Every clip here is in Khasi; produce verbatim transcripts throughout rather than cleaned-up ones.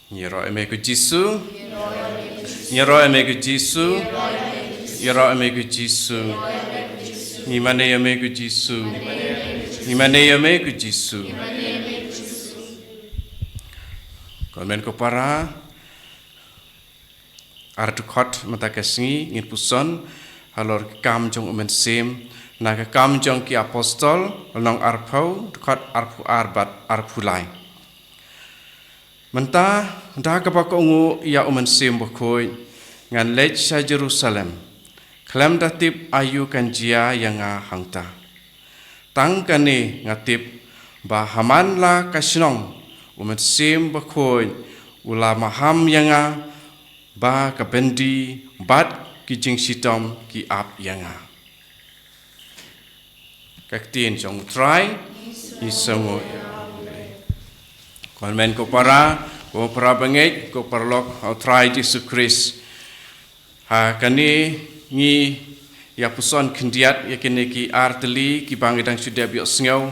Ïaroh ïa me ko Jisu. Ïaroh ïa me ko Jisu. Ïaroh ïa me ko Jisu. Ngi mane ïa me ko Jisu. Ngi mane ïa me ko Jisu. Ko hynmen ko para, ar dkhot mynta ka sngi ngin puson halor ka kam jong u Mynsiem na ka Kam jong ki Apostol, lynnong arphew, dkhot arphew ar bad arphew lai. Mynta, da kaba kohnguh ïa u Mynsiem Bakhuid, ngan leit sha Jerusalem. Khlem da tip aïu kan jia ïa nga hangta. Tang kane nga tip, ba ha man la ka shnong, u Mynsiem Bakhuid u la maham ïa nga, ba ka byndi bad ki jingshitom ki ap ïa nga. Ka ktien jong u Trai. Ngi sngewnguh. Ko hynmen ko para, ko para bangeit, ko paralok ha u Trai Jisu Khrist. Ha kane ngi ïa puson khyndiat ïa kine ki ar tylli kiba ngi dang shu dep ïohsngew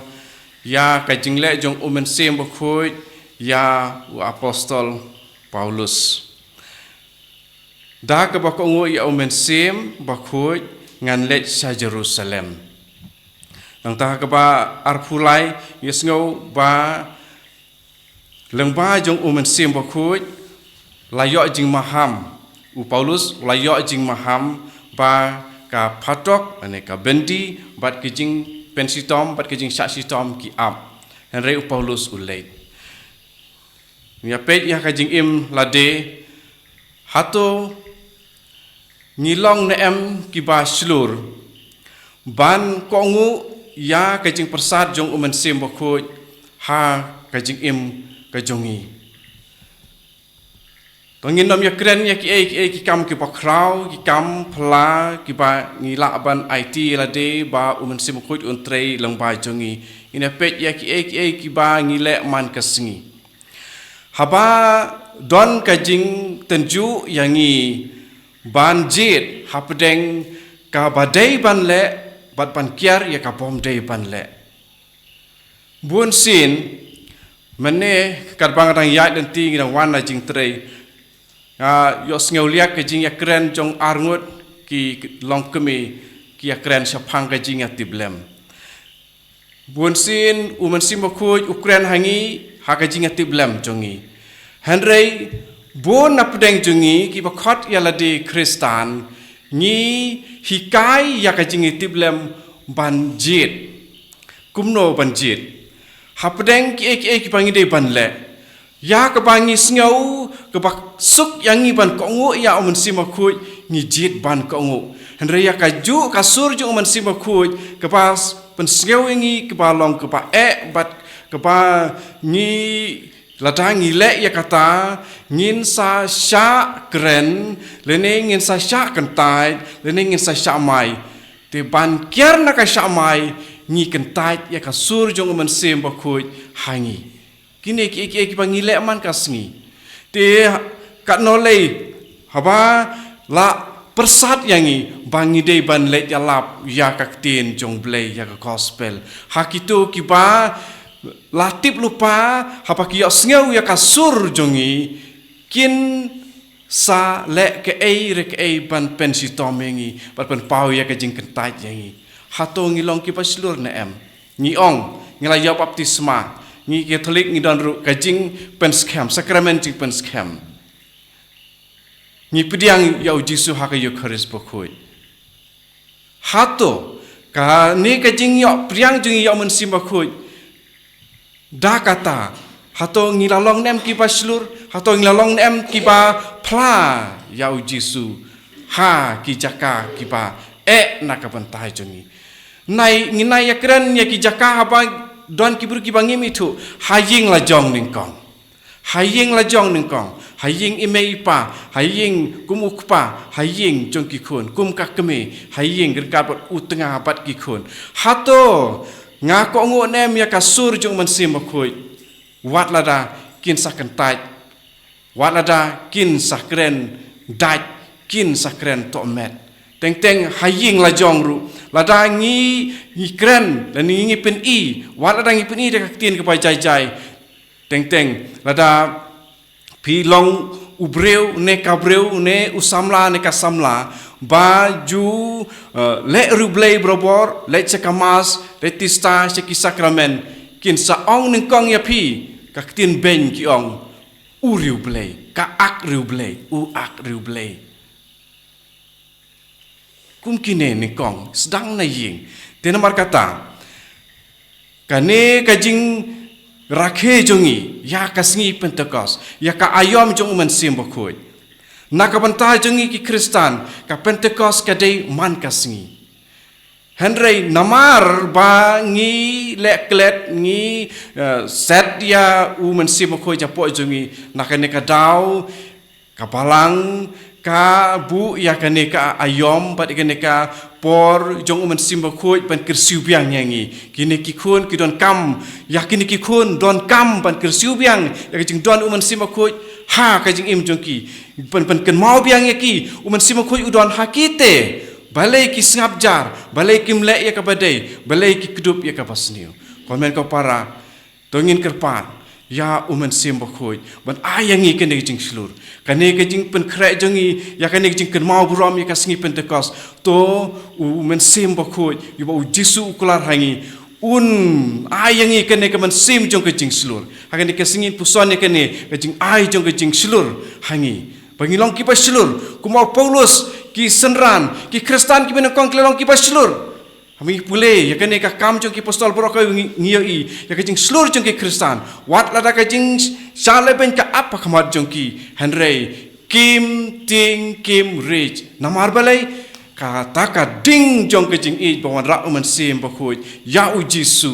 ïa ka jingleh jong u Mynsiem Bakhuid ïa u Apostol Paulus. Da kaba kohnguh ïa u Mynsiem Bakhuid, ngan leit sha Jerusalem. Nangta kaba arphew lai, ngi sngew ba lyngba jong u Mynsiem Bakhuid, la ïoh jingmaham. U Paulus la ïoh jingmaham ba ka phatok, lane ka byndi, bad ka jingpynshitom, bad ka jingshah shitom ki ap. Hynrei u Paulus u leit. Ngi ïa peit ïa ka jingim lade, hato ngi long ne em kiba shlur ban kohnguh ïa ka jingpyrsad jong u Mynsiem Bakhuid ha ka jingim ka jong ngi. To ngin nym ïa kren ïa kiei kiei ki kam kiba khraw, ki kam phylla kiba ngi lah ban aiti lade ba u Mynsiem Bakhuid un trei lyngba jong ngi. Ngin ïa peit ïa kiei kiei kiba ngi leh man ka sngi. Haba don ka jingtynjuh ïa ngi ban jied hapdeng kaba dei ban leh bad ban kiar ïa ka bym dei ban leh. Bun sien, mynne katba nga dang ïaid lynti ngi dang wan na jingtrei, nga ïohsngew liak ka jingïakren jong arngut ki longkmie ki ïakren shaphang ka jingïatiplem. Bun sien u Mynsiem Bakhuid u kren ha ngi ha ka jingïatiplem jong ngi. Hynrei bun na pdeng jong ngi kiba khot ïa lade Khristan, ngi hikai ïa ka jingïatiplem ban jied. Kumno ban jied? Hapdeng kiei kiei kiba ngi dei ban leh, ïa kaba ngi sngew kaba suk ïa ngi ban kohnguh ïa u Mynsiem Bakhuid, ngi jied ban kohnguh. Hynrei ïa kajuh ka sur jong u Mynsiem Bakhuid kaba pynsngew ïa ngi kaba long kaba eh bad kaba ngi, lada ngi leh ïa kata, ngin sa shah kren, lane ngin sa shah kyntait, lane ngin sa shah mai. Te ban kiar na ka shah mai, ngi kyntait ïa ka sur jong u Mynsiem Bakhuid ha ngi. Kine kiei kiei kiba ngi leh man ka sngi. Te katno lei haba la pyrsad ïa ngi ba ngi dei ban leit ïalap ïa ka ktien jong Blei, ïa ka gospel ha kito kiba la tip lypa, haba ki ïohsngew ïa ka sur jong ngi, kin sa leh kaei re kaei ban pynshitom ïa ngi, ban pynpaw ïa ka jingkyntait ïa ngi. Hato ngi long kiba shlur ne em? Ngi ong, ngi la ïoh baptisma, ngi Katholik ngi don ruh ka jingpynskhem, sakramen jingpynskhem. Ngi pdiang ïa u Jisu ha ka Eukharist Bakhuid. Hato kane ka jingïoh pdiang jong ngi ïa u Mynsiem Bakhuid, da kata, hato ngi la long ne em kiba shlur, hato ngi la long ne em kiba phla ïa u Jisu ha ki jaka kiba eh na ka bynta jong ngi? Nai, ngi nai ïakren ïa ki jaka haba don ki briew kiba ngim ithuh, ha ïing la jong nyngkong. Ha ïing la jong nyngkong, ha ïing i mei i pa, ha ïing kum u kpa, ha ïing jong ki khun, kum ka kmie, ha ïing ryngkat bad u tnga bad ki khun. Hato nga kohnguh ne em ïa ka sur jong u Mynsiem Bakhuid? Wat lada kin sa kyntait, wat lada kin sa kren dait, kin sa kren tohmet. Teng teng ha ïing la jong ruh, lada ngi, ngi kren, lane ngi pyni, wat lada ngi pyni da ka ktien kaba jai jai. Teng teng lada Phi long u briew ne ka briew ne u samla ne ka samla ba ju, eh, leh riewblei barabor, leh sha ka mass, leh tista sha ki sakramen, kin sa ong nyngkong ïa phi, ka ktien beiñ ki ong, u riewblei, ka ak riewblei, u ak riewblei. Kum kine nyngkong, sdang na ïing. Te namar kata, kane ka jingrakhe jong ngi ïa ka sngi Pentekost, ïa ka aïom jong u Mynsiem Bakhuid. Na ka bynta jong ngi ki Khristan, ka Pentekost ka dei man ka sngi. Hynrei namar ba ngi leh klet, ngi, eh, set ïa u Mynsiem Bakhuid hapoh jong ngi, na kane ka daw, ka Balang ka buh ïa kane ka aïom bad ïa kane ka por jong u Mynsiem Bakhuid ban kyrsiew biang ïa ngi. Kine ki khun ki donkam, ïa kine ki khun donkam ban kyrsiew biang ïa ka jingdon u Mynsiem Bakhuid ha ka jingim jong ki. Ban, ban kynmaw biang ïa ki, u Mynsiem Bakhuid u don ha ki te. Balei ki sngap jar, balei kim leh ïa kaba dei, balei ki kdup ïa kaba sniew. Ko hynmen ko para, to ngin kyrpad ïa u Mynsiem Bakhuid ban ai ïa ngi kane ka jingshlur, kane ka jingpynkhreh jong ngi ïa kane ka jingkynmaw burom ïa ka sngi Pentekost. To u Mynsiem Bakhuid, uba u Jisu u kular ha ngi, un ai ïa ngi kane ka mynsiem jong ka jingshlur. Ha kane ka sngi ngin puson ïa kane ka jingai jong ka jingshlur ha ngi, ba ngi long kiba shlur. Kumba u Paulus, ki synran, ki Khristan kiba nyngkong ki la long kiba shlur. Haba ngi pule ïa kane ka Kam jong ki Apostol baroh kawei, ngi, ngi ïohi ïa ka jingshlur jong ki Khristan. Wat lada ka jingshah lehbeiñ ka ap ha khmat jong ki, hynrei kim tieng kim riej. Namar balei? Kata ka ding jong ka jingïeit ba wanrah u Mynsiem Bakhuid ïa u Jisu,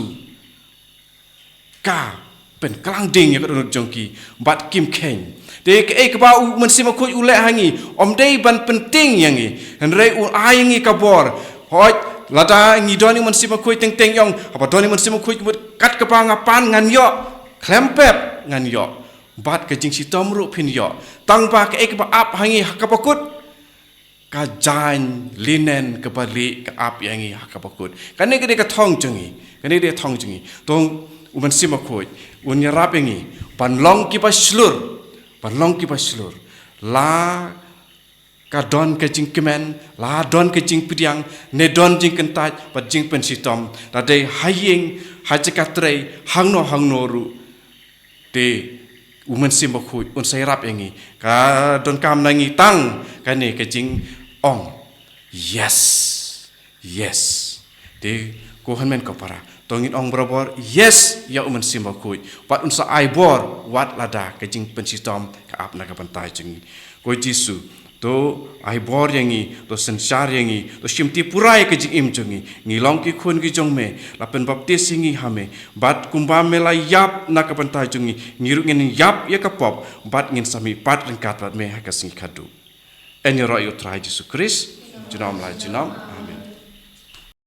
ka pynklang ding ïa ka dohnud jong ki bad kim kheiñ. Te kaei kaba u Mynsiem Bakhuid u leh ha ngi, ym dei ban pyntieng ïa ngi, hynrei u ai ïa ngi ka bor. Hooid, lada ngi don ïa u Mynsiem Bakhuid teng teng, ïong, haba don ïa u Mynsiem Bakhuid, mut kat kaba nga pan ngan ïoh, khlem pep ngan ïoh. Bad ka jingshitom ruh phin ïoh. Tang ba kaei kaba ap ha ngi ha kaba kut, ka jaiñ linen kaba lieh ka ap ïa ngi ha kaba kut. Kane ka dei ka thong jong ngi, kane ka dei ka thong jong ngi. To u Mynsiem Bakhuid un ïarap ïa ngi ban long kiba shlur, ban long kiba shlur. La ka don ka jingkmen, la don ka jingpdiang, ne don jingkyntait bad jingpynshitom, la dei ha ïing, ha jaka trei, hangno hangno ruh. Te u Mynsiem Bakhuid un sa ïarap ïa ngi. Ka donkam na ngi tang kane ka jingong, yes, yes. Te ko hynmen ko para, to ngin ong barabor yes ïa u Mynsiem Bakhuid, bad un sa ai bor wat lada ka jingpynshitom ka ap na ka bynta jong ngi. Ko Jisu, to ai bor ïa ngi, to synshar ïa ngi, to shimti pura ïa ka jingim jong ngi. Ngi long ki khun ki jong me, la pynbaptis ïa ngi ha me, bad kumba me la ïap na ka bynta jong ngi, ngi ruh ngin ïap ïa ka pop, bad ngin sa mihpat ryngkat bad me ha ka sngi khadduh. Yn ïaroh ïa u Trai Jisu Khrist, junom la junom.